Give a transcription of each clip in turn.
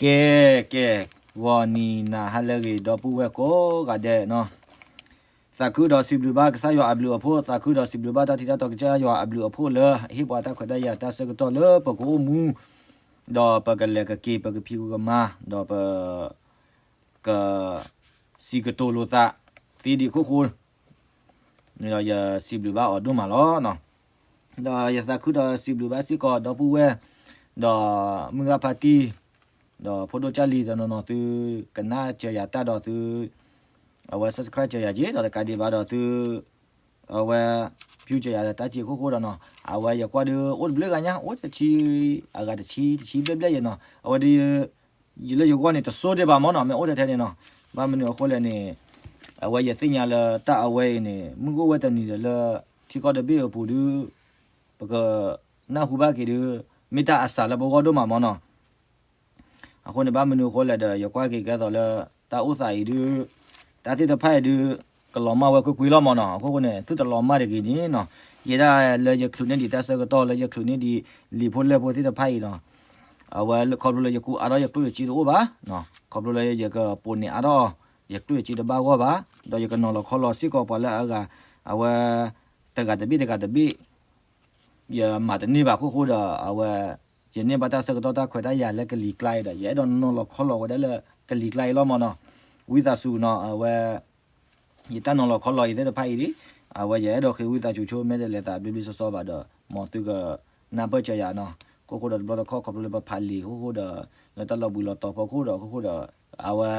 ကဲ ကဲ, ဂီၤနံၤနၤဟါလၢအဂ့ၤ ဒီပုၢ်ဝဲၢ်ကိးဂၤဒဲးနီၤ, သးခုဒီးစံးဘျုးဘၣ်ကစၢ်ယွၤအဘျုးအဖှိၣ်, သးခုဒီးစံးဘျုးဘၣ်တၢ်ထံတၢ်တီကစၢ်ယွၤအဘျုးအဖှိၣ်လၢ ဟ့ၣ်ပှၤတၢ်ခွဲးတၢ်ယာ်တၢ်ဆၢကတီၢ်လၢပကအိၣ်မူ, ဒီးပကလဲၤကက့ၤ ပကဖံးကမၤ, ဒီးပ က စံးကတိၤလိာ်သးသ့ဒံးအခိၣ်ဃိ, ဒီးယစံးဘျုးဘၣ်အီၤဒိၣ်မးလီၤ. ဒီးယသးခုဒီးစံးဘျုးဘၣ်စ့ၢ်ကီးဒီပုၢ်ဝဲၢ်, ဒီးမုၢ်ဂၤဖါတံၢ်, ဒီးဖိဒိၣ်ကၢ်လံၤတနီၤနီၤ သုကနၣ်စၢၤယၤတၢ်ဒီးသု အဝဲ subscribe စၢၤယၤက့ၤ ဒီးတကးဒံးဘၣ်ဒီးသု အဝဲ view စၢၤယၤတၢ်က့ၤအခိၣ်ဃိဒီးနီၤ, အဝဲယကွၢ်ဒီး အိၣ်တဘျုးဂၤညါ အိၣ်တဆံ, အဂၤတဆံ တဆံဘျဲၣ်ဘျဲၣ်ယဲနီၤ, အဝဲဒီး ယလၢယဂီၢ်န့ၣ် တစိၢ်ဒံးဘၣ်မ့ၢ်နီၤ, မ့ၢ်အိၣ်ထဲထဲန့ၣ်နီၤ, ဘၣ်မနုၤအဃိလဲၣ်န့ၣ်, အဝဲယသ့ၣ်ညါလၢတၢ်အဝဲအံၤန့ၣ် မုၢ်ကအိၣ်ဝဲတနံၤဒီးလၢ ထံကီၢ်တဘ့ၣ်အပူၤဒီး ပကနၢ်ဟူဘၣ်က့ၤဒီး မ့ၢ်တၢ်အစှၤလၢပဂီၢ်ဒိၣ်မးမ့ၢ်နီၤ. အဃိန့ၣ် ဘၣ်မနုၤအဃိလဲၣ်ဒီး ယကွၢ်က့ၤကဲသိးလၢ တၢ်အိၣ်သးအံၤဒုး တၢ်သ့ၣ်တဖၣ်အံၤဒုး ကလီၤမၢ်ဝဲကွ့ၢ်ကွ့ၢ်လီၤမ့ၢ်နီၤ, အခိၣ်ဃိန့ၣ် သုတလီၤမၢ်တဂ့ၤန့ၣ်နီၤ, ယဲဒၣ်လၢယချုးန့ၢ်ဒံးတၢ်ဆၢကတီၢ်လၢယချုးန့ၢ်ဒံး လံာ်ဖိလဲၢ်ဖိသ့ၣ်တဖၣ်အံၤနီၤ, အဝဲခီဖျိလၢယကူအါထီၣ်ယကျိၣ်ယစ့တအိၣ်ဘၣ်, ခီဖျိလၢယကပိာ်န့ၢ်အါထီၣ် ယကျိၣ်ယစ့တဘၣ်ဂီၢ်ဘၣ်, ဒီးယကနီၤလီၤခီလီၤစ့ၢ်ကီးပှၤလၢအဂၤ, အဝဲ တဂၤတဘ့ၣ်တဂၤတဘ့ၣ် ယမၤတန့ၢ်ဘၣ်အခိၣ်ဃိဒီး အဝဲ ယန့ၢ်ဘၣ်တၢ်ဆၢကတီၢ်တၢ်ခွဲးတၢ်ယာ်လၢကလံၤကျါအံၤဒီး ယအဲၣ်ဒိးနီၤလီၤခီလီၤဝဲဒၣ်လၢကလံၤကျါအံၤလီၤမ့ၢ်နီၤ, ဝံသးစူၤနီၤ, အဝဲ ယတၢ်နီၤလီၤခီလီၤအံၤသ့ၣ်တဖၣ်အံၤလံ, အဝဲယအဲၣ်ဒိးဃ့ဝံသးစူၤဆိ မ့ၢ်တလဲၤသးဘျ့ဘျ့ဆှီဆှီဘၣ်ဒီး မ်သုကနၢ်ပၢၢ်စၢၤယၤနီၤ, အခိၣ်ဃိဒီးတဘျီတခီၣ်ခီဖျိလၢပဖးလံာ်အခိၣ်ဃိဒီး လၢတၢ်လီၤဘှံးလီၤတီၤဖီခိၣ်ဒီး အခိၣ်ဃိဒီး အဝဲ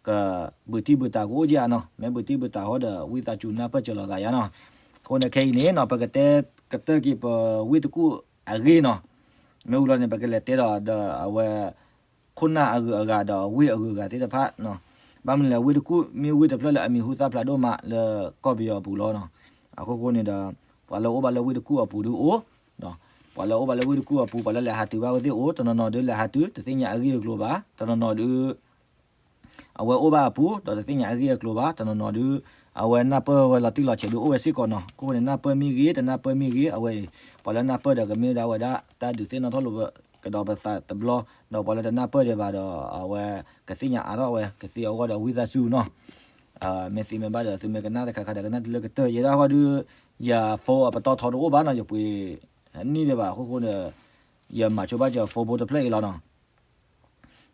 ကဘုးတံၢ်ဘုးတၢ်ကအိၣ်က့ၤဧါနီၤ, မ့ၢ်ဘုးတံၢ်ဘုးတၢ်ဃိဒီး ဝံသးစူၤနၢ်ပၢၢ်စၢၤလိာ်သးယါနီၤ, အဃိန့ၣ်ခဲအံၤန့ၣ်နီၤ ပကတဲကတၢၢ်က့ၤပဝ့ၢ်တကူၣ်အဂ့ၢ်နီၤ, မ့ၢ်ဝံၤလီၤန့ၣ် ပကလဲၤတဲဒီးဒီးအဝဲ ခိၣ်နၢ်အဂုၤအဂၤဒီးဝ့ၢ်အဂုၤအဂၤသ့ၣ်တဖၣ်နီၤ, ဘၣ်မနုၤလဲၣ် ဝ့ၢ်တကူၣ်မ့ၢ်ဝ့ၢ်တဖျၢၣ်လၢအမံၤဟူသၣ်ဖျါဒိၣ်မးလၢကီၢ်ပယီၤအပူၤလီၤနီၤ, အခိၣ်ဃိန့ၣ်ဒီး ပှၤလၢအိၣ်ဘၣ်လၢဝ့ၢ်တကူၣ်အပူၤဒုးအိၣ်, ပှၤလၢအိၣ်ဘၣ်လၢဝ့ၢ်တကူၣ်အပူၤ ပှၤလၢလဲၤဟးတုၤဘၣ်ဝဲသ့ၣ်အိၣ်, တနီၤနီၤဒုးလဲၤဟးတုၤ တသ့ၣ်ညါအဂ့ၢ်အကျိၤဘၣ်, တနီၤနီၤဒုး အဝဲအိၣ်ဘၣ်အပူၤ ဒီးတသ့ၣ်ညါအဂ့ၢ်အကျိၤဘၣ်, တနီၤနီၤဒုး အဝဲနၢ်ပၢၢ်ဝဲလီၤတံၢ်လီၤဆဲးဒုးအိၣ်ဝဲစ့ၢ်ကီးနီၤ, အဃိန့ၣ် နၢ်ပၢၢ်မ့ၢ်ဂ့ၤ တနၢ်ပၢၢ်မ့ၢ်ဂ့ၤ အဝဲအံၤ ပှၤလၢနၢ်ပၢၢ်ဒီးကမ့ၢ်ဒၣ်ဝဲဒၣ် တၢ်ဒုးသ့ၣ်နီၣ်ထီၣ်လိာ်ကဒီးပသးတဘျီ, ဒီးပှၤလၢတနၢ်ပၢၢ်ဒံးဘၣ်ဒီး အဝဲ ကသ့ၣ်ညါအါထီၣ်ဝဲ ကသ့အဂီၢ်ဒီးဝံသးစူၤနီၤ, မ့ၢ်သ့မ့ၢ်ဘၣ်ဒီး သုမ့ၢ်ကနၣ်တခါခါဒီးကနၣ်တုၤလၢကတၢၢ် ယဲဒၣ်ဃီဒုး ယ phone အပတီၢ်ထီတအိၣ်ဘၣ်နီၤ, ယပှ့ၤနံၣ်ဒံးဘၣ်အခိၣ်ဃိဒီး ယမၤဆိဘၣ်ယ phone ဖိတဖျၢၣ်အံၤလီၤနီၤ,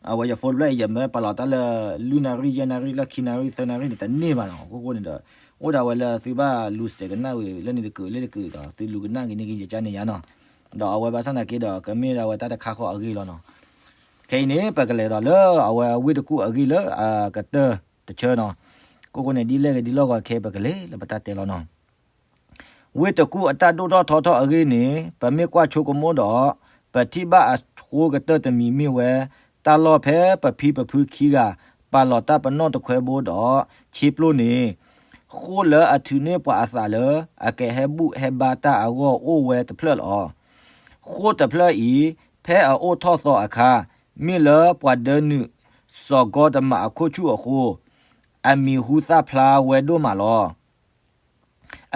အဝဲယ phone တဖျၢၣ်အံၤ ယမ့ၢ်ပာ်လီၤတၢ်လၢ လွံၢ်နၣ်ရံၣ် ယဲၢ်နၣ်ရံၣ် လၢခံနၣ်ရံၣ် သၢနၣ်ရံၣ်န့ၣ် တန့ၢ်ဘၣ်နီၤ, အခိၣ်ဃိန့ၣ်ဒီး အိၣ်ဒၣ်ဝဲလၢသုဘၣ်လူၤစဲးကနၣ်ဝံၤ လၢန့ၣ်တကုာ်လၢတကုာ်ဒီး သုလူၤကနၣ်က့ၤန့ၢ်က့ၤယကါန့ၣ်ယါနီၤ, ဒီးအဝဲဘၣ်ဆၣ်သနာ်က့ဒီး ကမ့ၢ်ဒၣ်ဝဲတၢ်တခါဃီအဂ့ၢ်လီၤနီၤ, ခဲအံၤန့ၣ် ပကလဲၤဒီးလၢအဝဲဝ့ၢ်တကူၣ်အဂ့ၢ်လၢအကတၢၢ်တဆၢနီၤ, အခိၣ်ဃိန့ၣ် ဒ်လဲၣ်ဂ့ၤဒ်လဲၣ်ဂ့ၤခဲအံၤ ပကလဲၤလၢပတၢ်တဲလီၤနီၤ ဝ့ၢ်တကူၣ်အတၢ်ဒိၣ်ထီၣ်ထီထီၣ်အဂ့ၢ်န့ၣ် ပမ့ၢ်ကွၢ်ဆိကမိၣ်ဒီး ပထံၣ်ဘၣ်အဆိကတၢၢ်တမံၤမ့ၢ်ဝဲ တၢ်လီၢ်ဖဲပဖံပဖုခံဂၤ ပာ်လီၤတၢ်ပနီၣ်တခွဲဘိဒီး ဆ့ပျိန့ၣ် ဃိၣ်လၢအထုးန့ၢ်ပှၤအသးလၢ အကဟဲဘူၣ်ဟဲဘါတၢ်အဂီၢ်အိၣ်ဝဲတဖျၢၣ်လီၤ. ဃိၣ်တဖျၢၣ်အံၤ ဖဲအအိၣ်ထီၣ်သီအခါ မ့ၢ်လၢပှၤဒၢနုာ်စီၤကီတမးအခိၣ်ဆူၣ်အဃိ အမံၤဟူသၣ်ဖျါဝဲဒိၣ်မးလီၤ.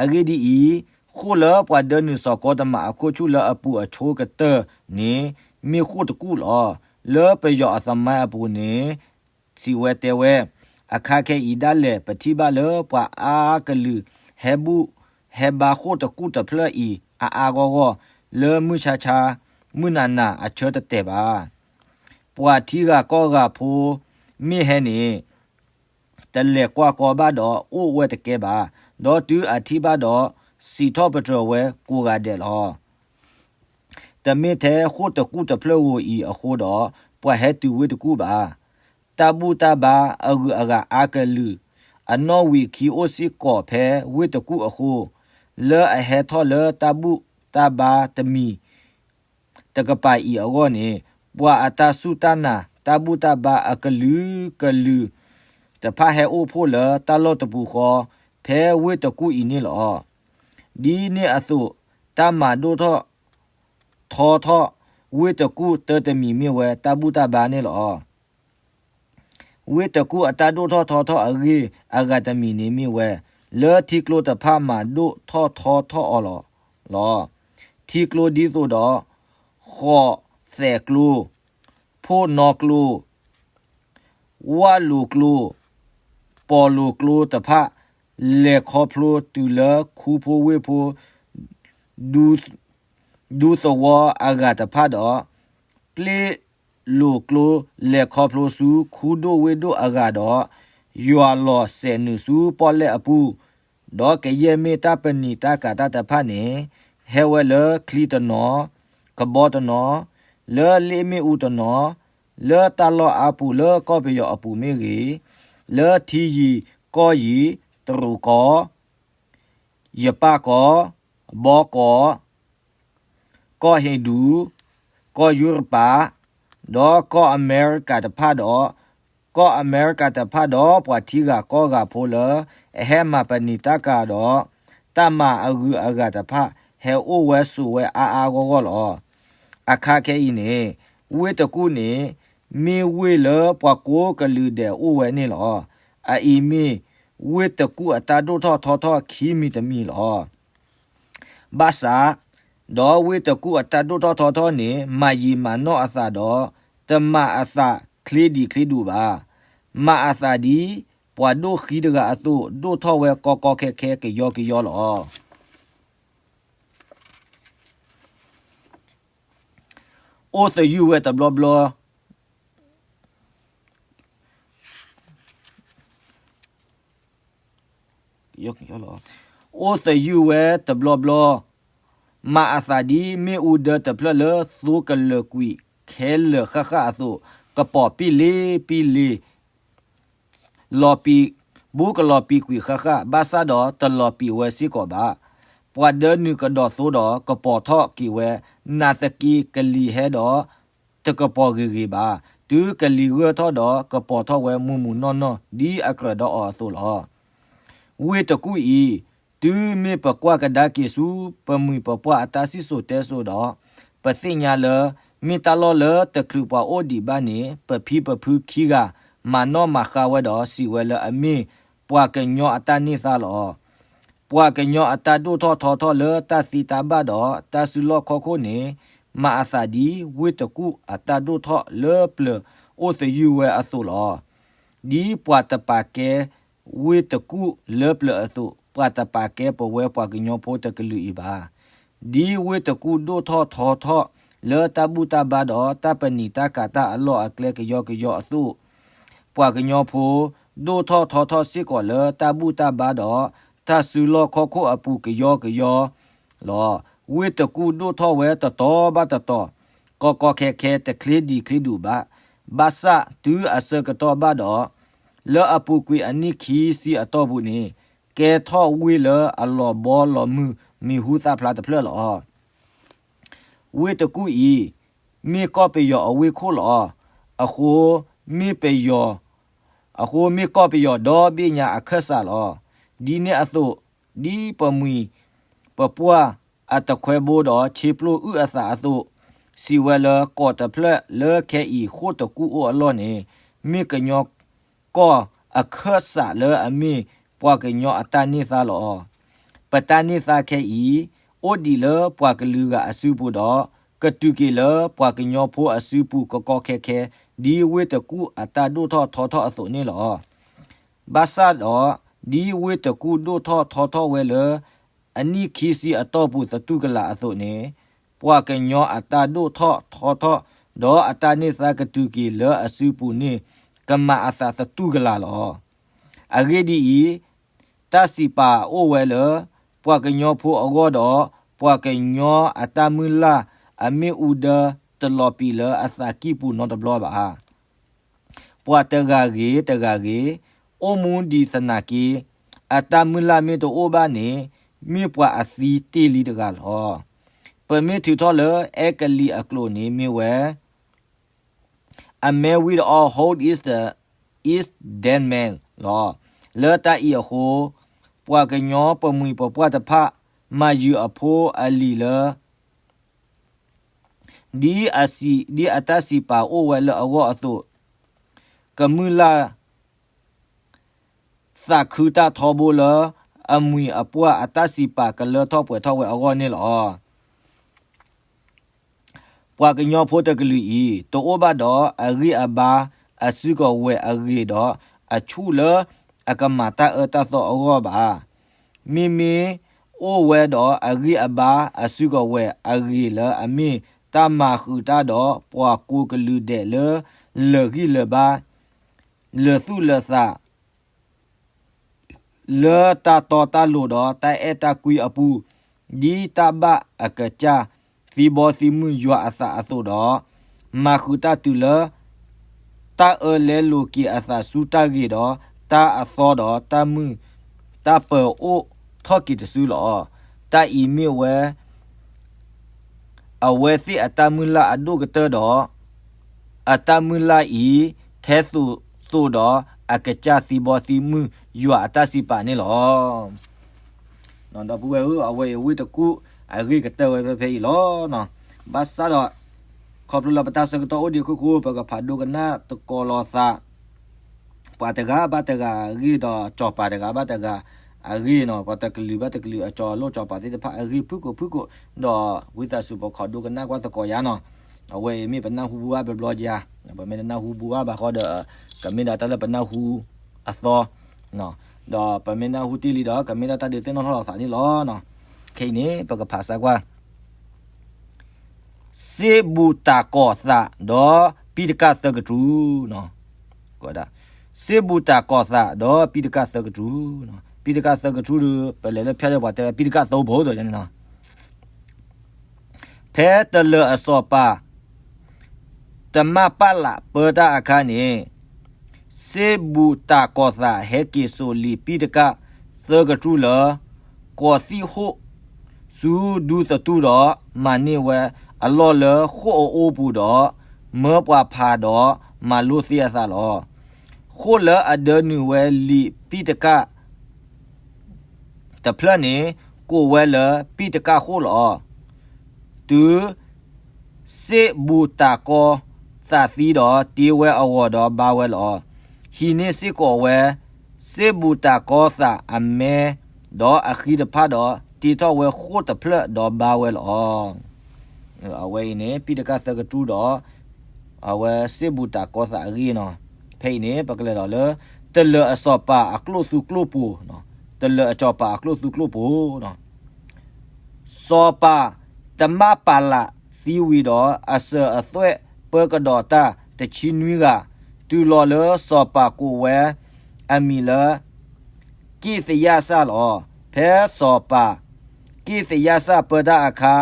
အဂ့ၢ်ဒ်အံၤ, ဃိၣ်လၢပှၤဒၢနုာ်စီၤကီတမးအခိၣ်ဆူၣ်လၢအပူၤအဆိကတၢၢ်န့ၣ် မ့ၢ်ဃိၣ်တကူၣ်လီၤ. လၢပယီၤအသမိုင်းအပူၤန့ၣ် စံးဝဲတဲဝဲ, အခါခဲအံၤဒၣ်လဲာ် ပထံၣ်ဘၣ်လၢပှၤအါကလုာ်ဟဲဘူၣ်ဟဲဘါဃိၣ်တကူၣ်တဖျၢၣ်အံၤ အါအါဂီၢ်ဂီၢ် လၢမုၢ်ဆါဆါ မုၢ်နၤနၤအဆၢတတဲာ်ဘၣ်. ပှၤထံဂၤကီၢ်ဂၤဖိမ့ၢ်ဟဲန့ၣ် တလဲၤကွၢ်ကီဘၣ်ဒီးအိၣ်ဝဲတကဲဘၣ်. ဒီးတုၤအထံၣ်ဘၣ်ဒီး စံးထီၣ်ပတြၢၤဝဲကိးဂၤဒဲးလီၤ. တမ့ၢ်ထဲဃိၣ်တကူၣ်တဖျၢၣ်ဧိၤအံၤအဃိဒီး ပှၤဟဲတုၤဝ့ၢ်တကူၣ်ဘၣ်. တၢ်ဘူၣ်တၢ်ဘါအဂုၤအဂၤအါကလုာ် အနီၣ်ဝံာ်ခံအိၣ်စ့ၢ်ကီးဖဲဝ့ၢ်တကူၣ်အဃိ လၢအဟဲထီၣ်လၢတၢ်ဘူၣ်တၢ်ဘါတမံၤ တကပၤအံၤအဂီၢ်န့ၣ် ပှၤအတၢ်စူၢ်တၢ်နာ် တၢ်ဘူၣ်တၢ်ဘါအကလုာ်ကလုာ်တဖၣ် ဟဲအိၣ်ဖှိၣ်လၢတၢ်လီၢ်တပူၤဃီ ဖဲဝ့ၢ်တကူၣ်အံၤန့ၣ်လီၤ. ဒ်န့ၣ်အသိး တၢ်မၤဒိၣ်ထီၣ်ထီထီၣ် ဝ့ၢ်တကူၣ်တၢတမံၤမ့ၢ်ဝဲ တၢ်ဘူၣ်တၢ်ဘါန့ၣ်လီၤ. ဝ့ၢ်တကူၣ်အတၢ်ဒိၣ်ထီၣ်ထီထီၣ်အဂ့ၢ်အဂၤတမံၤန့ၣ်မ့ၢ်ဝဲ လၢထံကျိတဖၣ်မၤဒိၣ်ထီၣ်ထီထီၣ်အီၤလီၤ. ထံကျိဒ်သိးဒီး ဃိးသဲးကျိ ဖိၣ်နီၣ်ကျိ ဝၣ်လိာ်ကျိ ပီၢ်လိာ်ကျိတဖၣ် လဲၤခီဖျိတုၤလၢခူဖိဝ့ၢ်ဖိ ဒူသဝီအဂၤတဖၣ်ဒီး ပျ့လိာ်ကျိလဲၤခီဖျိဆူခူဒိၣ်ဝ့ၢ်ဒိၣ်အဂၤဒီး ယွၤလီၤစဲးနုာ်ဆူပီၣ်လဲၣ်အပူၤ, ဒီးကယဲၢ်မ့ၢ်တၢ်ပနံာ်တၢ်ကၤတၢ်တဖၣ်န့ၣ် ဟဲဝဲလၢချံတနီၤ, ကဘီတနီၤ, လၢလ့ၣ်မ့ၣ်အူတနီၤ, လၢတၢ်လီၢ်အါပူၤလၢကီၢ်ပယီၤအပူၤမ့ၢ်ဂ့ၤ, လၢထံယံၤကီၢ်ယံၤ, တရူးကီၢ်, ယပၣ်ကီၢ်, ဘီကီၢ်, ကီၢ်ဟ့ၣ်ဒူ, ကီၢ်ယူရပၤ, ဒီးကီၢ်အမဲရကၤတဖၣ်ဒီး ကီၢ်အမဲရကၤတဖၣ်ဒီးပှၤထံဂၤကီၢ်ဂၤဖိလၢ အဟဲမၤပနံာ်တၢ်ကၤဒီး တၢ်မၤအဂုၤအဂၤတဖၣ် ဟဲအိၣ်ဝဲဆိးဝဲအါအါဂီၢ်ဂီၢ်လီၤ. အခါခဲအံၤန့ၣ် ဝ့ၢ်တကူၣ်န့ၣ် မ့ၢ်ဝ့ၢ်လၢပှၤကိးကလုာ်ဒဲးအိၣ်ဝဲန့ၣ်လီၤ. အအံၤမ့ၢ်ဝ့ၢ်တကူၣ်အတၢ်ဒိၣ်ထီၣ်ထီထီၣ်ခံမံၤတမံၤလီၤ. ဘၣ်ဆၣ်, ဒီးဝ့ၢ်တကူၣ်အတၢ်ဒိၣ်ထီၣ်ထီထီၣ်န့ၣ် မၤယံာ်မၤနီၢ်အသးဒီး တမၤအသးချ့ဒံးချ့ဒူးဘၣ်. မၤအသးဒ်ပှၤဒိၣ်ဃံတဂၤအသိး ဒိၣ်ထီၣ်ဝဲကီကီခဲခဲကယီကယီလီၤ. အိၣ်သယုၢ်ဝဲတဘျီဘျီ အိၣ်သယုၢ်ဝဲတဘျီဘျီ, မၤအသးဒ်မ့ၣ်အူဒၢတဖျၢၣ်လၢသိကလၢာ်ကွံာ်ခဲလၢာ်ဃၣ်ဃၣ်အသိး, ကပီၤပံလ့ပံလ့, လီၤပံ, ဘူးကလီၤပံကွံာ်ဃၣ်ဃၣ်, ဘၣ်ဆၣ်ဒီးတလီၤပံာ်ဝဲစ့ၢ်ကီးဘၣ်. ပှၤဒၢနုာ်ကဒီးသိဒီးကပီၤထီၣ်က့ၤဝဲ, နာ်သက့ကလံၤဟဲဒီး တကပီၤဂ့ၤဂ့ၤဘၣ်. တုၤကလံၤဂၢၢ်ထီၣ်ဒီးကပီၤထီၣ်ဝဲမုၢ်မုၢ်နီၢ်နီၢ် ဒ်အကြၢးဒီးအီၤအသိးလီၤ. ဝ့ၢ်တကူၣ်အံၤ, တုၤမ့ၢ်ပကွၢ်ကဒါက့ၤဆူပမှံၤပပှၢ်အတၢ်စံၣ်စိၤတဲစိၤဒီး, ပသ့ၣ်ညါလၢ မ့ၢ်တၢ်လီၢ်လၢတချုးပှၤအိၣ်ဒံးဘၣ်န့ၣ် ပဖံပဖုခံဂၤ မၤနီၣ်မၤဃါဝဲဒီးစံးဝဲလၢအမ့ၢ်ပှၤကညီအတၢ်န့ၢ်သါလီၤ. ပှၤကညီအတၢ်ဒိၣ်ထီၣ်ထီထီၣ်လၢတၢ်သံတၢ်ဘၣ်ဒီးတၢ်စုလီၢ်ခီၣ်ခိၣ်န့ၣ် မၤအသးဒ်ဝ့ၢ်တကူၣ်အတၢ်ဒိၣ်ထီၣ်လၢပျၢၤအိၣ်သယုၢ်ဝဲအသိးလီၤ. ဒ်ပှၤတပာ်ကဲဝ့ၢ်တကူၣ်လၢပျၢၤအသိး, ပှၤတပာ်ကဲပဝဲပှၤကညီဖိတကလုာ်အံၤဘၣ်. ဒ်ဝ့ၢ်တကူၣ်ဒိၣ်ထီၣ်ထီထီၣ်လၢတၢ်ဘူၣ်တၢ်ဘါဒီးတၢ်ပနံာ်တၢ်ကၤတၢ်အလီၢ်အကျဲကယီကယီအသိး, ပှၤကညီဖိ ဒိၣ်ထီၣ်ထီထီၣ်စ့ၢ်ကီးလၢတၢ်ဘူၣ်တၢ်ဘါဒီး တၢ်စုလီၢ်ခီၣ်ခိၣ်အပူၤကယီကယီလီၤ. ဝ့ၢ်တကူၣ်ဒိၣ်ထီၣ်ဝဲတတီၤဘၣ်တတီၤ, ကီကီခဲခဲတချ့ဒံးချ့ဒူးဘၣ်. ဘၣ်ဆၣ်တုၤအဆၢကတီၢ်ဘၣ်ဒီး, လၢအပူၤကွံာ်အနံၣ်ခံဆံအတီၢ်ပူၤန့ၣ်, ကဲထီၣ်ဝ့ၢ်လၢအလီၤဘီလီၤမုၢ်မံၤဟူသၣ်ဖျါတဖျၢၣ်လီၤ. ဝ့ၢ်တကူၣ်အံၤ, မ့ၢ်ကီၢ်ပယီၤအဝ့ၢ်ခိၣ်လီၤ. အဃိမ့ၢ်ပယီၤ, အဃိမ့ၢ်ကီၢ်ပယီၤဒီဘ့ၣ်ညါအခၢၣ်စးလီၤ. ဒ်န့ၣ်အသိး, ဒ်ပမှံၤပပှၢ်အတခွဲဘိဒီးဆ့ပျိၣ်အုၣ်အသးအသိး, စံးဝဲလၢကီးတဖျၢၣ်လၢခဲအံၤဃိၣ်တကူၣ်အိၣ်အလီၢ်န့ၣ်, မ့ၢ်ကညီကီၢ်အခၢၣ်စးလၢအမ့ၢ်ပှၤကညီအတၢ်န့ၢ်သါလီၤ. ပတၢ်န့ၢ်သါခဲအံၤ, အိၣ်ဒံးလၢပှၤကလုာ်ဂၤအစုပူၤဒီး ကတုၤက့ၤလၢပှၤကညီဖိအစုပူၤကီကီခဲခဲ ဒ်ဝ့ၢ်တကူၣ်အတၢ်ဒိၣ်ထီၣ်ထီထီၣ်အသိးန့ၣ်လီၤ. ဘၣ်ဆၣ်ဒီး, ဒ်ဝ့ၢ်တကူၣ်ဒိၣ်ထီၣ်ထီထီၣ်ဝဲလၢ အနံၣ်ခံဆံအတီၢ်ပူၤသတူၢ်ကလာ်အသိးန့ၣ်, ပှၤကညီအတၢ်ဒိၣ်ထီၣ်ထီထီၣ် ဒီးအတၢ်န့ၢ်သါကတုၤက့ၤလၢအစုပူၤန့ၣ် ကမၤအသးသတူၢ်ကလာ်လီၤ. အဂ့ၢ်ဒ်အံၤ, တၢ်စံးပာ်အိၣ်ဝဲလၢ ပှၤကညီဖိအဂီၢ်ဒီး ပှၤကညီအတၢ်မုၢ်လၢ်အမ့ၣ်အူဒၢတလီၤပံာ်လၢအသးကံၢ်ပူၤနီတဘျီဘၣ်. ပှၤတဂၤဂ့ၤတဂၤဂ့ၤ, အိၣ်မူဒံးသနာ်က့, အတၢ်မုၢ်လၢ်မ့ၢ်တအိၣ်ဘၣ်န့ၣ်, မ့ၢ်ပှၤအသံတ့ၢ်လံတဂၤလီၤ. ပမ့ၢ်ထုးထီၣ်လၢအဲကလံးအကျိာ်န့ၣ်မ့ၢ်ဝဲ A man with a hold is the, is dead man လီၤ. လၢတၢ်အံၤအဃိ, ပှၤကညီပမှံၤပပှၢ်တဖၣ် မၤယုာ်အဖိအလံၤလၢ ဒ်အစံး, ဒ်အတၢ်စံးပာ်အိၣ်ဝဲလၢအဂီၢ်အသိး, ကမုၢ်လၢ် သးခုတၢ်ထီဘိလၢ အမှံၤအပှၢ်အတၢ်စံးပာ်ကလၢထီၣ်ပှဲၤထီၣ်ဝဲအဂီၢ်န့ၣ်လီၤ. ပှၤကညီဖိတကလုာ်အံၤ တအိၣ်ဘၣ်ဒီးအဂံၢ်အဘါအစုကဝဲၤအဂ့ၤဒီး အဆူၣ်လၢအကမၤတၢ်အၢတၢ်သီအဂီၢ်ဘၣ်. မ့မ့ၢ်အိၣ်ဝဲဒီးအဂံၢ်အဘါအစုကဝဲၤအဂ့ၤလၢအမ့ၢ်တၢ်မၤဃုာ်တၢ်ဒီးပှၤကိးကလုာ်ဒဲးလၢ လၢာ်ဂံၢ်လၢာ်ဘါ လၢာ်သူၣ်လၢာ်သး လၢတၢ်တီတၢ်လိၤဒီးတၢ်အဲၣ်တၢ်ကွံအပူၤ, ဒ်တၢ်ဘၣ်အကစၢ်သံဘီသံမုၢ်ယွၤအသးအသိးဒီး, မၤဃုာ်တၢ်တုၤလၢ တၢ်အၢလဲလိာ်က့ၤအသးဆူတၢ်ဂ့ၤဒီး တၢ်အသီဒီးတၢ်မုာ် တၢ်ပၢၤအိၣ်ထီၣ်က့ၤတစုလီၤ. တၢ်အံၤမ့ၢ်ဝဲ အဝဲသ့ၣ်အတၢ်မုၢ်လၢ်အဒိၣ်ကတၢၢ်ဒီး အတၢ်မုၢ်လၢ်အံၤ ထဲသိးသိးဒီးအကစၢ်သံဘီသံမုၢ်ယွၤအတၢ်စံးပာ်န့ၣ်လီၤ. ဒီပုၢ်ဝဲၢ်ဧၢ, အဝဲအံၤဝ့ၢ်တကူၣ်အဂ့ၢ်ကတၢၢ်ဝဲဖဲဖဲအံၤလီၤ. ဘၣ်ဆၣ်ဒီး ခီဖျိလၢပတၢ်ဆၢကတီၢ်အိၣ်ဒံးအခိၣ်ဃိ ပကဖးဒိကနၣ်သကိးလိာ်သး ပှၤတဂၤဘၣ်တဂၤအဂ့ၢ်ဒီး စီၤပၤတဂၤဘၣ်တဂၤအဂ့ၢ်န့ၣ်, ပှၤတကလုာ်ဘၣ်တကလုာ်အစီၤလိၣ်စီၤပၤသ့ၣ်တဖၣ်အဂ့ၢ်ဖုၣ်ကိာ်ဖုၣ်ကိာ်, ဒီးဝံသးစူၤပခိးဒိကနၣ်ကွၢ်သကိးယၤန့ၣ်. အဝဲအံၤမ့ၢ်ပနၢ်ဟူဘူဘၣ်ဘျီဘျီဧါ, ပမ့ၢ်တနၢ်ဟူဘူဘၣ်ဘၣ်ဃီဒီး ကမ့ၢ်ဒၣ်တၢ်လၢပနၢ်ဟူအသီ, ဒီးပမ့ၢ်နၢ်ဟူတ့ၢ်လံဒီး ကမ့ၢ်ဒၣ်တၢ်ဒုးသ့ၣ်နီၣ်ထီၣ်လိာ်သးန့ၣ်လီၤ. ခဲအံၤန့ၣ် ပကဖးစၢ်ကွၢ် စ့ဘူးတၤကီၤသးဒီးပံတကၣ်သၢကတြူၢ်, စ့ဘူးတၤကီၤသးဒီးပံတကၣ်သၢကတြူၢ်, ပံတကၣ်သၢကတြူၢ်ဒီး ပလဲၤလၢဖၠၣ်ဒီးပှၤတဲဝဲပံတကၣ်သၢဘိဒီးန့ၣ် ဖဲတလၢၤအစီၤပၤ တမၣ်ပၣ်လးပၢတၢ်အခါန့ၣ်, စ့ဘူးတၤကီၤသးဟဲက့ၤစိာ်လံာ်ပံတကၣ်သၢကတြူၢ်လၢ ကီၤသံၣ်ဟိၣ်ဆူဒူသတူၢ်ဒီး မၤန့ၢ်ဝဲအလီၢ်လၢဃိၣ်အအိၣ်ပူၤဒီး မၢပှၤဖးဒီးမၤလိသ့အသးလီၤ. ဃိၣ်လၢအဒၢနုာ်ဝဲလံာ်ပံတကၣ် တဖျၢၣ်န့ၣ် ကိးဝဲလၢပံတကၣ်ဃိၣ်လီၤ. တုၤစ့ဘူးတၤကီၤသးသံဒီး တ့ဝဲအဂီၤဒီးဘါဝဲလီၤ. ဟံးန့ၢ်စ့ၢ်ကီးဝဲ စ့ဘူးတၤကီၤသးအမဲဒီးအဃံတဖၣ်ဒီး တ့ထီၣ်ဝဲဃိၣ်တဖျၢၣ်ဒီးဘါဝဲလီၤ. အဝဲအံၤန့ၣ် ပံတကၣ်သၢကတြူၢ်ဒီး အဝဲစ့ဘူးတၤကီၤသးအဂ့ၢ်န့ၣ်. ဖဲအံၤန့ၣ် ပကလဲၤဒီးလၢ တလၢၤအစီၤပၤအကျိၣ်သူကျိၣ်ပူၤ, တလၢၤအစီၤပၤအကျိၣ်သူကျိၣ်ပူၤ စီၤပၤတမၣ်ပၢ်လးသံဝံၤဒီး အစၢၤအသွဲၣ်ပၢကဒီးတၢ်တဆံနွံဂၤ, တုၤလီၤလၢစီၤပၤကိးဝဲအမံၤလၢ က့ၣ်သယၣ်စၢ်လီၤ. ဖဲစီၤပၤက့ၣ်သယၣ်စၢ်ပၢတၢ်အခါ,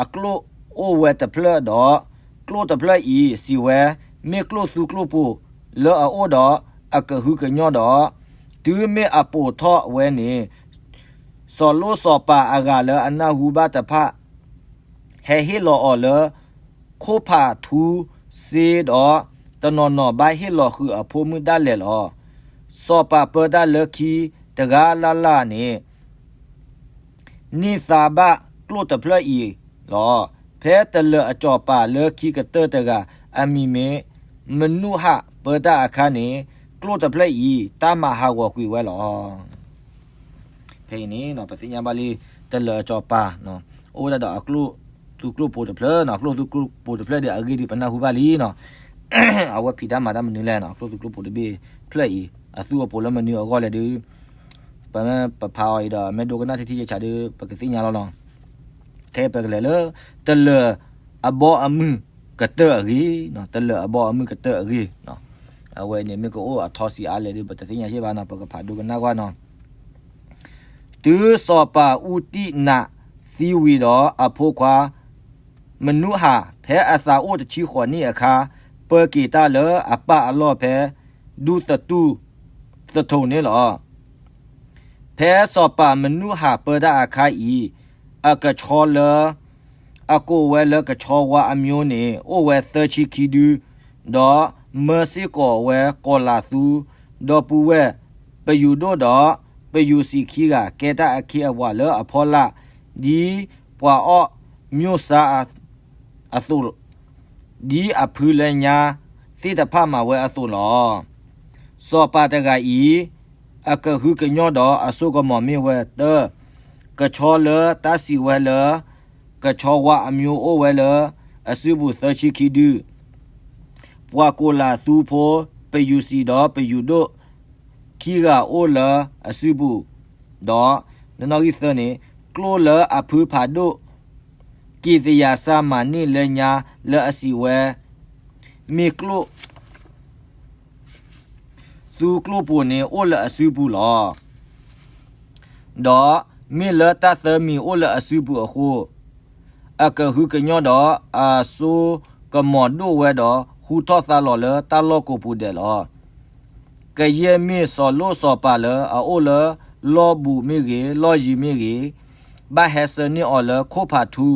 အကျိၣ်အိၣ်ဝဲတဖျၢၣ်ဒီး ကျိၣ်တဖျၢၣ်အံၤစံးဝဲ, မ့ၢ်ကျိၣ်သူကျိၣ်ပူၤလၢအအိၣ်ဒီးအကဟုကညီၢ်ဒီး, တုၤမ့ၢ်အပိာ်ထီၣ်ဝဲန့ၣ် စီၤလိၣ်စီၤပၤအဂၤလၢအနၢ်ဟူဘၣ်တဖၣ် ဟဲဟ့ၣ်လီၤအီၤလၢ ခိၣ်ဖးထူစ့ဒီး တနီၤနီၤဘၣ်ဟ့ၣ်လီၤဃုာ်အဖိမုၣ်ဒၣ်လဲာ်လီၤ. စီၤပၤပၢတၢ်လၢခံတဂၤလၢ်လၢ်န့ၣ် န့ၢ်သါဘၣ်ကျိၣ်တဖျၢၣ်အံၤလီၤ. ဖဲတလၢၤအစီၤပၤလၢခံကတၢၢ်တဂၤ အမံၤမ့ၢ်မနုၤဟၣ်ပၢတၢ်အခါန့ၣ် ကျိၣ်တဖျၢၣ်အံၤ တၢ်မၤဟးဂီၤကွံာ်ဝဲလီၤ. ဖဲအံၤန့ၣ် ပသ့ၣ်ညါဘၣ်လံ တလၢၤအစီၤပၤ အိၣ်ဝဲဒၣ်ဒီးအကျိၣ်သူကျိၣ်ပူၤတဖျၢၣ်န့ၣ်, ကျိၣ်သူကျိၣ်ပူၤတဖျၢၣ်ဒီးအဂ့ၢ်ဒ်ပနၢ်ဟူဘၣ်လံန့ၣ်, အဝဲဖံးတၢ်မၤတၢ်မနုၤလဲၣ်န့ၣ်, ကျိၣ်သူကျိၣ်ပူၤတဘ့ၣ်တဖျၢၣ်အံၤ အသူအပိၤလၢမနုၤအဂီၢ်လဲၣ်ဒီး ပမ့ၢ်ပဖးအီၤအံၤဒီး မ့ၢ်ဒိကနၣ်ထံထံဆးဆးဒီး ပကသ့ၣ်ညါလီၤန့ၣ်. ခဲအံၤပကလဲၤလၢ တလၢၤအဘီအမုၢ်ကတၢၢ်အဂ့ၢ်, တလၢၤအဘီအမုၢ်ကတၢၢ်အဂ့ၢ်, အဝဲန့ၣ်မ့ၢ်ကအိၣ်အထီစံးအါလဲၣ်ဒီး ပတသ့ၣ်ညါစ့ၢ်ဘၣ်န့ၣ်, ပကဖးဒိကနၣ်ကွၢ်န့ၣ်. တုၤစီၤပၤအူတံနးသံဝံၤဒီး အဖိခွါမနုၤဟၣ် ဖဲအသးအိၣ်တဆံဃိးနံၣ်အခါ ပၢက့ၤတၢ်လၢအပၢ်အလီၢ်ဖဲ ဒူသတူၢ်သထိးန့ၣ်လီၤ. ဖဲစီၤပၤမနုၤဟၣ်ပၢတၢ်အခါအံၤ, အကဆီလၢ အကိးဝဲလၢကဆီဝါအမျိုးန့ၣ် အိၣ်ဝဲသၢဆံခံဒု, ဒီးမၢစ့ၢ်ကီးဝဲကီၤလၤသူ ဒီပုၢ်ဝဲၢ် ပယူၤဒိၣ်ဒီးပယူၤစံးခံဂၤ ကဲတၢ်အခ့အပှၤလၢအဖီလာ် ဒ်ပှၤအီၣ်မျိၣ်စါအသိး ဒ်အဖုလၢညါသ့ၣ်တဖၣ်မၤဝဲအသိးလီၤ. စီၤပၤတဂၤအံၤ အကဟုကညီၢ်ဒီးအစိကမီၤမ့ၢ်ဝဲတၢ် ကဆီလၢတၢ်စံးဝဲလၢ ကဆီဝါအမျိုးအိၣ်ဝဲလၢ အစုပူၤသၢဆံခံဒု, ပှၤကိးလးသူဖိ ပယူၤစံးဒီးပယူၤဒိၣ် ခံဂၤအိၣ်လၢအစုပူၤ, ဒီး နနီၣ်ဂံၢ်သၢန့ၣ် ကျိၣ်လၢအဖုဖးဒိၣ် က့ၤသယၤစၢ်မၤန့ၢ်လၢညါလၢအစံးဝဲ, မ့ၢ်ကျိၣ် သူကျိၣ်ပူၤန့ၣ်အိၣ်လၢအစုပူၤလီၤ. ဒီးမ့ၢ်လၢတၢ်သၢမံၤအိၣ်လၢအစုပူၤအဃိ, အကဟုကညီၣ်ဒီးအစိကမီၤဒိၣ်ဝဲဒီး ဟူထီၣ်သါလီၤလၢတၢ်လီၢ်ကိးပူၤဒဲးလီၤ. ကယဲၢ်မ့ၢ်စီၤလိၣ်စီၤပၤလၢအအိၣ်လၢလီၢ်ဘူးမ့ၢ်ဂ့ၤ, လီၢ်ယံၤမ့ၢ်ဂ့ၤ, ဘၣ်ဟဲဆှၢန့ၢ်အီၤလၢခိၣ်ဖးထူ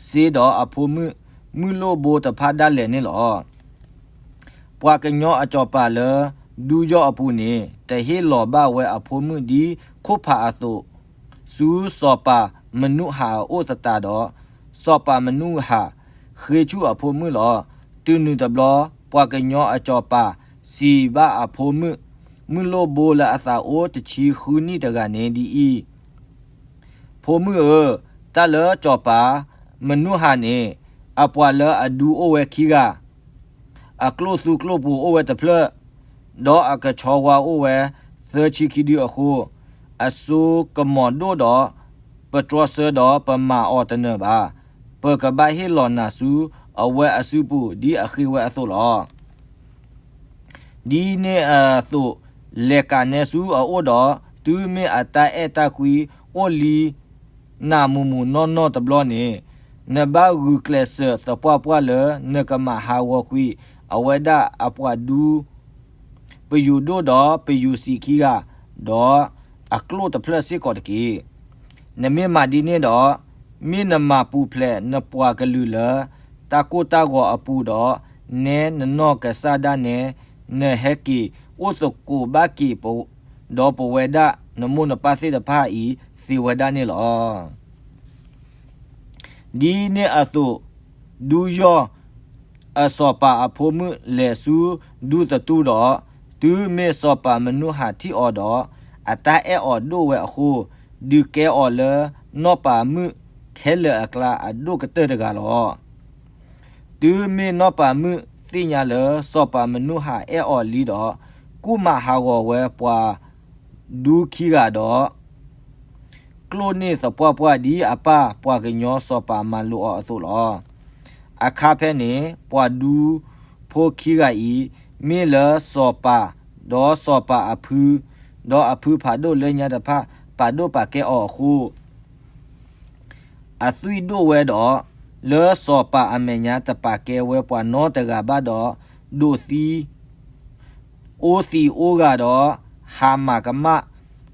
စ့ဒီးအဖိမုၣ် မုၢ်လိၣ်ဘိတဖၣ်ဒၣ်လဲာ်န့ၣ်လီၤ. ပှၤကညီအစီၤပၤလၢဒူယီၢ်အပူၤန့ၣ် တဟ့ၣ်လီၤဘၣ်ဝဲအဖိမုၣ်ဒ်ခိၣ်ဖးအသိး ဆူစီၤပၤမနုၤဟးအအိၣ်သတးဒီး, စီၤပၤမနုၤဟးဃ့ဆူၣ်အဖိမုၣ်လီၤ. တုၤနုၤတဘျီ ပှၤကညီအစီၤပၤစံးဘၣ်အဖိမုၣ် မုၢ်လိၣ်ဘိလၢအသးအိၣ်တဆံဃုနံၣ်တဂၤန့ၣ်ဒ်အံၤ, ဖိမုၣ်ဧၢ, တၢ်လၢစီၤပၤမနုၤဟးန့ၣ် အပှၤလၢအဒူအိၣ်ဝဲခံဂၤ, အကျိၣ်သူကျိၣ်ပူၤအိၣ်ဝဲတဖျၢၣ်, ဒီးအကဆီဝါအိၣ်ဝဲသၢဆံခံဒုအဃိ, အစိကမီၤဒိၣ်ဒီး ပတြီဆၢဒီးပမၤအီၤတနၢၤဘၣ်. ပကဘၣ်ဟ့ၣ်လီၤနၤဆူအဝဲအစုပူၤ ဒ်အဃ့ဝဲအသိးလီၤ. ဒ်န့ၣ်အသိး လဲၤကးနဲဆူအအိၣ်ဒီး, တုၤမ့ၢ်အတၢ်အဲၣ်တၢ်ကွံအိၣ်လံနၤမုာ်မုာ်နီၢ်နီၢ်တဘျီန့ၣ်, နဘၣ်ဂုာ်ကျဲးစၢးသပှၢ်ပှၢ်လၢနကမၤဟးဂီၤကွံာ် အဝဲဒၣ်အပှၤဒူ ပယူၤဒိၣ်ဒီးပယူၤစံးခံဂၤ, ဒီးအကျိၣ်တဖျၢၣ်စ့ၢ်ကီးတက့ၢ်. နမ့ၢ်မၤဒ်န့ၣ်ဒီး, မ့ၢ်နမၤပူၤဖျဲးနပှၤကလုာ်လၢ တၢ်ကိၢ်တၢ်ဂီၤအပူၤဒီး, နဲနနီၢ်ကစၢ်ဒၣ်နဲ, နဟဲက့ၤအိၣ်သကိးဘၣ်က့ၤ ဒီးပဝဲဒၣ်နမိၢ်နပၢ်သ့ၣ်တဖၣ်အံၤ သ့ဝဲဒၣ်န့ၣ်လီၤ. ဒ်န့ၣ်အသိး, ဒူယီၢ်အစီၤပၤအဖိမုၣ်လဲၤဆူဒူသတူဒီး, တုၤမ့ၢ်စီၤပၤမနုၤဟးထံၣ်အီၤဒီး, အတၢ်အဲၣ်အီၤဒိၣ်ဝဲအဃိ, ဒုးကဲအီၤလၢနီၢ်ပၤမုၣ်ခဲလၢာ်အကျါအဒိၣ်ကတၢၢ်တဂၤလီၤ. တုၤမ့ၢ်နီၢ်ပၤမုၣ်သ့ၣ်ညါလၢစီၤပၤမနုၤဟးအဲၣ်အီၤလံဒီး, ကူၣ်မၤဟးဂီၤဝဲပှၤဒူခံဂၤဒီး ကျိၣ်န့ၢ်သပှၢ်ပှၢ်ဒ်အပၢ်ပှၤကညီစီၤပၤမၤလိာ်အီၤအသိးလီၤ. အခါဖဲန့ၣ် ပှၤဒူဖိခံဂၤအံၤ မ့ၢ်လၢစီၤပၤ, ဒီးစီၤပၤအဖု, ဒီးအဖုဖးဒိၣ်လၢညါတဖၣ် ပာ်ဒိၣ်ပာ်ကဲအီၤအဃိ အသွံၣ်ဒိၣ်ဝဲဒီး, လၢစီၤပၤအမဲာ်ညါတပာ်ကဲဝဲပှၤနီတဂၤဘၣ်ဒီး, ဒိးသံ အိၣ်သံးအိၣ်ဂၤဒီး, ဟးမၤကမၣ်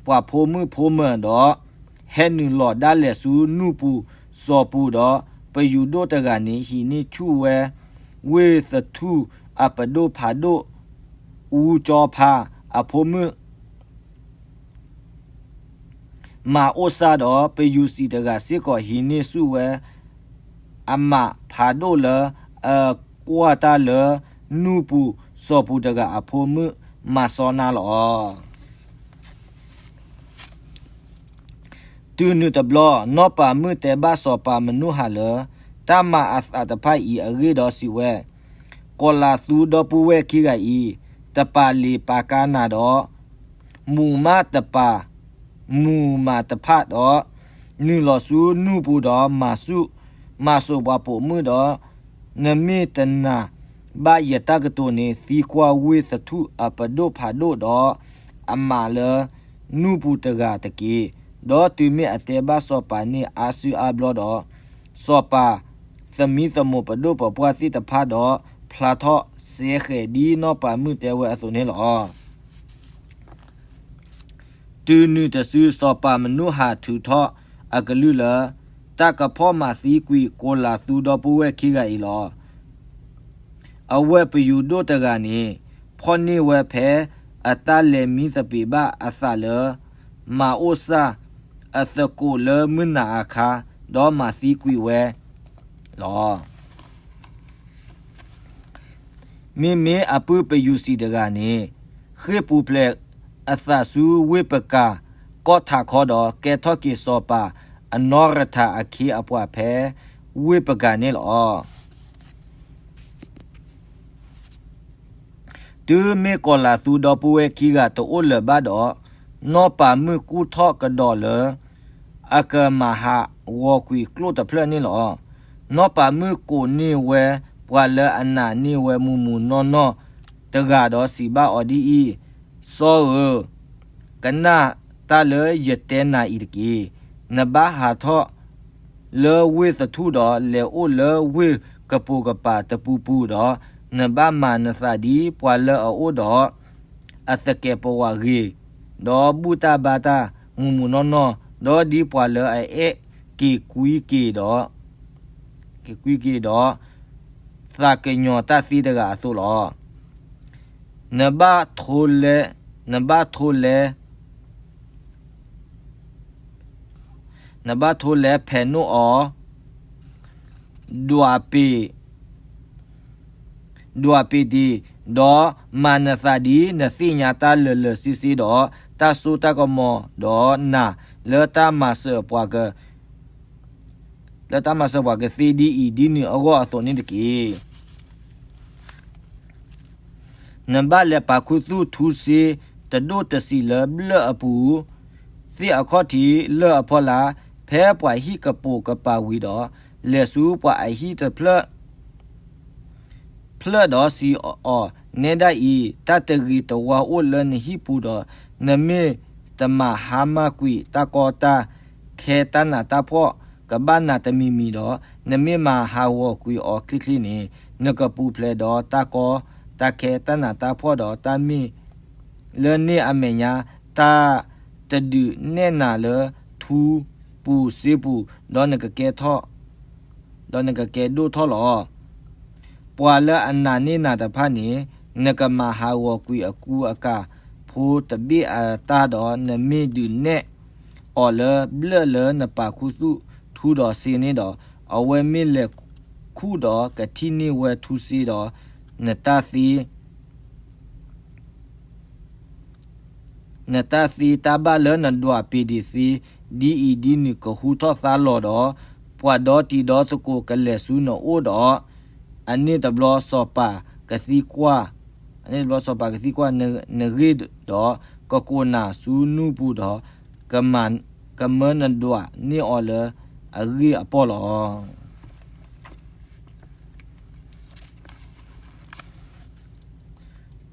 ပှၤဖိမုၣ်ဖိမၢၤဒီး, ဟဲနုာ်လီၤဒၣ်လဲာ်ဆူနူၢ်ပူၤစီၤပူၤဒီး, ပယူၤဒိၣ်တဂၤန့ၣ် ဟံးန့ၢ်ဆူၣ်ဝဲ ဝ့ၢ်သထူၣ်အပဒိၣ်ဖးဒိၣ် အူကၠီဖါအဖိမုၣ် မၤအိၣ်စၢ်ဒီး ပယူၤစံးတဂၤစ့ၢ်ကီး ဟံးန့ၢ်ဆူၣ်ဝဲ အမးဖးဒိၣ်လၢ အကွၢ်တၢ်လၢ နူၢ်ပူၤစီၤပူၤတဂၤအဖိမုၣ် မၤစီနါလီၤ. တုၤနုၤတဘျီ နီၢ်ပၤမုၣ်တဲဘၣ်စီၤပၤမနုၤဟးလၢ တၢ်မၤအသးတဖၣ်အံၤအဂ့ၢ်ဒီးစံးဝဲ, ကီၤလၤသူဒီပုၢ်ဝဲၢ်ခံဂၤအံၤ တပာ်လ့ၤပာ်ကါနၤဒီး မူးမးတပာ် မူးမးတဖၣ်ဒီး နုာ်လီၤဆူနူၢ်ပူၤဒီးမၤဆူၣ် မၤစိာ်ပှၤပိာ်မုၣ်ဒီး နမ့ၢ်တနာ်ဘၣ်ယတၢ်ကတိၤန့ၣ် သံကွၢ်ဝ့ၢ်သထူၣ်အပဒိၣ်ဖးဒိၣ်ဒီး အမးလၢနူၢ်ပူၤတဂၤတက့ၢ်. ဒီးတုၤမ့ၢ်အတဲဘၣ်စီၤပၤန့ၣ်အါစုအါဘျီဒီး စီၤပၤသမံသမိးပဒိၣ်ပပှၢ်သ့ၣ်တဖၣ်ဒီး ဖျါထီၣ်စဲဃဲၤဒ်နီၢ်ပၤမုၣ်တဲဝဲအသိးန့ၣ်လီၤ. တုၤနုၤတစု စီၤပၤမနုၤဟးထုးထီၣ်အကလုၢ်လၢ တၢ်ကဖီၣ်မၤသံကွံာ်ကီၤလၤသူဒီပုၢ်ဝဲၢ်ခံဂၤအံၤလီၤ. အဝဲၢ်ပယူၤဒိၣ်တဂၤန့ၣ် ဖီၣ်န့ၢ်ဝဲဖဲအတၢ်လဲၤမံသပ့ၤဘၣ်အသးလၢ မၤအိၣ်စၢ်အသကိးလၢမုၢ်နၤအခါ ဒီးမၤသံကွံာ်ဝဲလီၤ. မ့မ့ၢ်အပုၢ်ပယူၤစံးတဂၤန့ၣ် ဃ့ၢ်ပူၤဖျဲးအသးဆူဝ့ၢ်ပကၤကီၢ်ထးခီဒီး ကဲထီၣ်က့ၤစီၤပၤအနီၢ်ရထၢၣ်အခ့အပှၤဖဲဝ့ၢ်ပကၤန့ၣ်လီၤ. တုၤမ့ၢ်ကီၤလၤသူဒီပုၢ်ဝဲၢ်ခံဂၤတအိၣ်လၢၤဘၣ်ဒီး, နီၢ်ပၤမုၣ်ကူၣ်ထီၣ်ကဒီးလၢ အကမၤဟးဂီၤကွံာ်ကျိၣ်တဖျၢၣ်န့ၣ်လီၤ. နီၢ်ပၤမုၣ်ကိးန့ၢ်ဝဲ ပှၤလၢအနာ်န့ၢ်ဝဲမုၢ်မုၢ်နီၢ်နီၢ်တဂၤဒီးစံးဘၣ်အီၤဒ်အံၤ, စီၤဧၢ, ကနၣ်တၢ်လၢယတဲနၤအံၤတက့ၢ်. နဘၣ်ဟးထီၣ် လၢဝ့ၢ်သထူၣ်ဒီး လဲၤအိၣ်လၢဝ့ၢ်ကပိာ်ကပၤတပူၤပူၤဒီး, နဘၣ်မၤနသးဒ်ပှၤလၢအအိၣ်ဒီး အသကဲးပဝးဂ့ၤ, ဒီးဘူၣ်တၢ်ဘါတၢ်မုၢ်မုၢ်နီၢ်နီၢ်, ဒီးဒ်ပှၤလၢအအဲၣ်က့ၤကွံက့ၤဒီး က့ၤကွံက့ၤဒီး သးကညီၤတၢ်သ့တဂၤအသိးလီၤ. နဘၣ်ထိလဲ, နဘၣ်ထိလဲ နဘၣ်ထိလဲဖဲးနိၣ်အီၤ ဒွးပ့ၤ, ဒွးပ့ၤဒ့ၣ်, ဒီးမၤနသးဒ်နသ့ၣ်ညါတၢ်လၢာ်လၢာ်ဆ့ဆ့ဒီး တၢ်စိတၢ်ကမီၤဒီးနၤ လၢတၢ်မၤစၢၤပှၤက လၢတၢ်မၤစၢၤပှၤကသ့ဒ်အံၤဒ်နုၤအဂီၢ်အသိးန့ၣ်တက့ၢ်. နဘၣ်လဲၤပာ်ခူသူၣ်ထူစ့တဒိၣ်တဆံးလၢဘျၢၣ်အပူၤ သ့ၣ်အခီၣ်ထံးလၢၢ်အဖီလာ် ဖဲပှၤဟံၣ်ကပိာ်ကပၤဝံၤဒီး, လဲၤဆူပှၤအဟံၣ်တဖျၢၣ် ဖျၢၣ်ဒီးစံးအီၤ, နဲဒၣ်အံၤ တၢ်တဂ့ၤတဝါအိၣ်လၢနဟံၣ်ပူၤဒီး, နမ့ၢ်တမၤဟါမၢ်ကွံာ်တၢ်ကီတၢ်ခဲတၢ်နးတၢ်ဖှီၣ်ကဘၣ်နၤတမံၤမံၤဒီး, နမ့ၢ်မၤဟးဂီၤကွံာ်အီၤချ့ချ့န့ၣ်, နကပူၤဖျဲးဒီးတၢ်ကီတၢ်ခဲတၢ်နးတၢ်ဖှီၣ်ဒီးတၢ်မ့ၢ်လၢန့ၣ်အမဲာ်ညါ, တၢ်တဒုးနဲၣ်နၤလၢထူပူၤစ့ပူၤ, ဒီးနကကဲထီၣ် ဒီးနကကဲဒိၣ်ထီၣ်လီၤ. ပှၤလၢအနာ်န့ၢ်နၤတဖၣ်န့ၣ်, နကမၤဟးဂီၤကွံာ်အကူအကၤဖိတဘ့ၣ်အတၢ်ဒီး, နမ့ၢ်ဒုးနဲၣ်အီၤလၢဘျၢၣ်လၢနပာ်ခူသူၣ်ထူဒီးစ့န့ၣ်ဒီး, အဝဲမ့ၢ်လဲၤခူၣ်ဒီးကထံၣ်န့ၢ်ဝဲထူစ့ဒီး, နတၢ်သ့ နတၢ်သ့တၢ်ဘၣ်လၢနဒွးပ့ၤဒ့ၣ်သ့ ဒ်အံၤဒ်နုၤကဟူထီၣ်သါလီၤဒီး, ပှၤဒီတံၤဒီသကိးကလဲၤဆူနအိၣ်ဒီး, အန့ၣ်တဘျီစီၤပၤကသံကွၢ်, အန့ၣ်တဘျီစီၤပၤကသံကွၢ်နဂ့ၢ်ဒီး, ကကိးနၤဆူနူၢ်ပူၤဒီး, ကမၢနဒွးန့ၢ်အီၤလၢအဂ့ၢ်အပီၢ်လီၤ.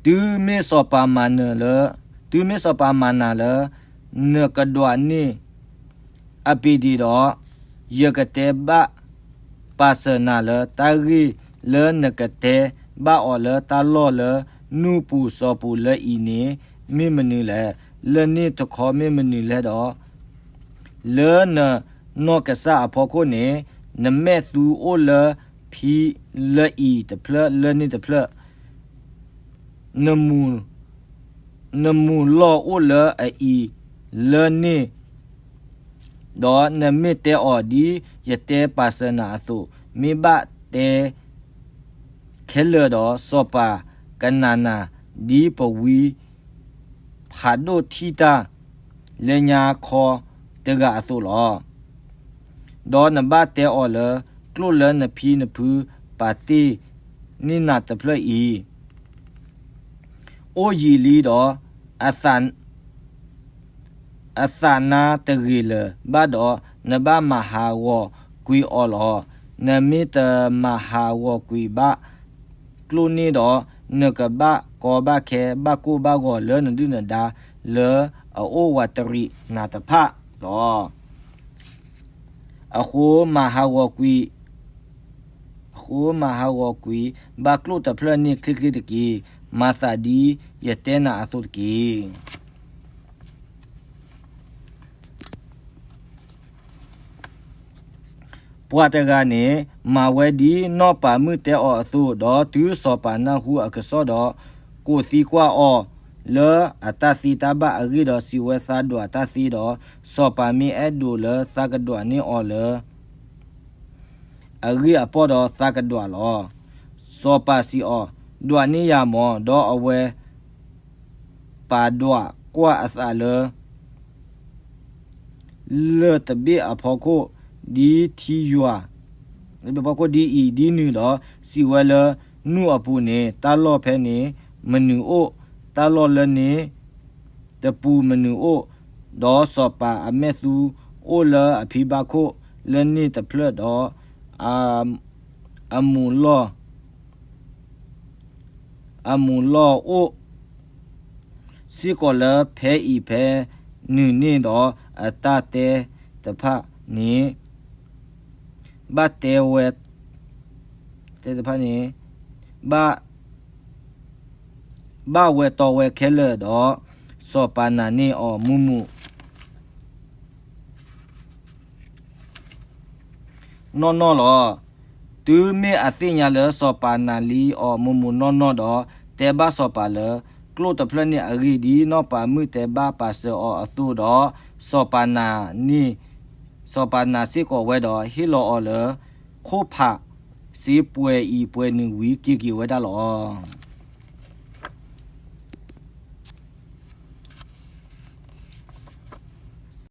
တုၤမ့ၢ်စီၤပၤမၤနၢၤလၢ, တုၤမ့ၢ်စီၤပၤမၤနၢၤလၢ နကဒွးန့ၢ်အပ့ၤဒ့ၣ်ဒီး, ယကတဲဘၣ်ပာ်စၢၤနၤလၢတၢ်ဂ့ၢ်လၢနကတဲဘၣ်အီၤလၢတၢ်လီၢ်လၢ နူၢ်ပူၤစီၤပူၤလၢအံၤန့ၣ် မ့ၢ်မနုၤလဲၣ်. လၢန့ၣ်တခီမ့ၢ်မနုၤလဲၣ်ဒီး လၢနနီၢ်ကစၢ်အဖီခိၣ်န့ၣ် နမဲာ်သူအိၣ်လၢဖံလၢအံၤတဖျၢၣ်လၢန့ၣ်တဖျၢၣ်, နမူၤလီၢ်အိၣ်လၢအအံၤလၢန့ၣ်, ဒီးနမ့ၢ်တဲအီၤဒ်ယတဲပာ်စၢၤနၤအသိး, မ့ၢ်ဘၣ်တဲခဲလၢာ်ဒီး စီၤပၤကနာ်နၤ ဒ်ပဝံဖးဒိၣ်ထံၣ်တၢ်လၢညါခီတဂၤအသိးလီၤ. ဒီးနဘၣ်တဲအီၤလၢ ကျိၣ်လၢနဖံနဖုပာ်တ့ၢ်န့ၢ်နၤတဖျၢၣ်အံၤ အိၣ်ယံာ်လံဒီး အသးနါတဂ့ၤလၢၤဘၣ်ဒီး, နဘၣ်မၤဟးဂီၤကွံာ်အီၤလီၤ. နမ့ၢ်တမၤဟးဂီၤကွံာ်ဘၣ်ကျိၣ်န့ၣ်ဒီး, နကဘၣ်ကီဘၣ်ခဲ ဘၣ်ကိၢ်ဘၣ်ဂီၤလၢနဒုၣ်နဒါလၢအအိၣ်ဝးတရံးနၤတဖၣ်လီၤ. အဃိမၤဟးဂီၤကွံာ်, အဃိမၤဟးဂီၤကွံာ်ဘၣ်ကျိၣ်တဖျၢၣ်န့ၣ်ချ့ချ့တက့ၢ်. မၤသးဒ်ယတဲနၤအသိးတက့ၢ်. ပှၤတဂၤန့ၣ် မၤဝဲဒ်နီၢ်ပၤမုၣ်တဲအီၤအသိး, ဒီးတုၤစီၤပၤနၢ်ဟူအကစီၣ်ဒီး, ကိးသံကွၢ်အီၤလၢအတၢ်သ့တၢ်ဘၣ်အဂ့ၢ်ဒီးစံးဝဲ, သးဒွးတၢ်သ့ဒီး, စီၤပၤမ့ၢ်အဲၣ်ဒိးလၢသးကဒွးန့ၢ်အီၤလၢ အဂ့ၢ်အပီၢ်ဒီးသးကဒွးလီၤ. စီၤပၤစံးအီၤ, ဒွးန့ၢ်ယၤမၢ်. ဒီးအဝဲပာ်ဒွးကွၢ်အသးလၢ လၢၢ်တဘ့ၣ်အဖီခိၣ် ဒ်ထံယွၤ, လၢၢ်တဘ့ၣ်အဖီခိၣ်ဒ်အံၤဒ်နုၤဒီး, စံးဝဲလၢနူၢ်အပူၤန့ၣ်, တၢ်လီၢ်ဖဲန့ၣ် မနုၤအိၣ်, တၢ်လီၢ်လၢန့ၣ်တပူၤမနုၤအိၣ်, ဒီးစီၤပၤအမဲာ်သူအိၣ်လၢအဖံဘၣ်ခိၣ်လၢန့ၣ်တဖျၢၣ်ဒီး အမူးလီၢ် အမူးလီၢ်အိၣ် စ့ၢ်ကီးလၢဖဲအံၤဖဲနုာ်န့ၣ်ဒီး အတၢ်တဲတဖၣ်န့ၣ် ဘၣ်တဲဝဲ တဲတဖၣ်န့ၣ် ဘၣ် ဘၣ်ဝဲတီဝဲခဲလၢာ်ဒီး စီၤပၤနာ်န့ၢ်အီၤမုာ်မုာ် နီၢ်နီၢ်လီၤ. တုၤမ့ၢ်အသ့ၣ်ညါလၢစီၤပၤနာ်လံအီၤမုာ်မုာ်နီၢ်နီၢ်ဒီး တဲဘၣ်စီၤပၤလၢ ကျိာ်တဖျၢၣ်န့ၣ်အဂ့ၢ်ဒ်နီၢ်ပၤမုၣ်တဲဘၣ်ပာ်စၢၤအီၤအသိးဒီး စီၤပၤနာ်န့ၢ် စီၤပၤနာ်စ့ၢ်ကီးဝဲဒီး ဟ့ၣ်လီၤအီၤလၢ ခိၣ်ဖးစ့ပှဲၤအံၤပှဲၤနုာ်ဝံၤက့ၤက့ၤဝဲဒၣ်လီၤ.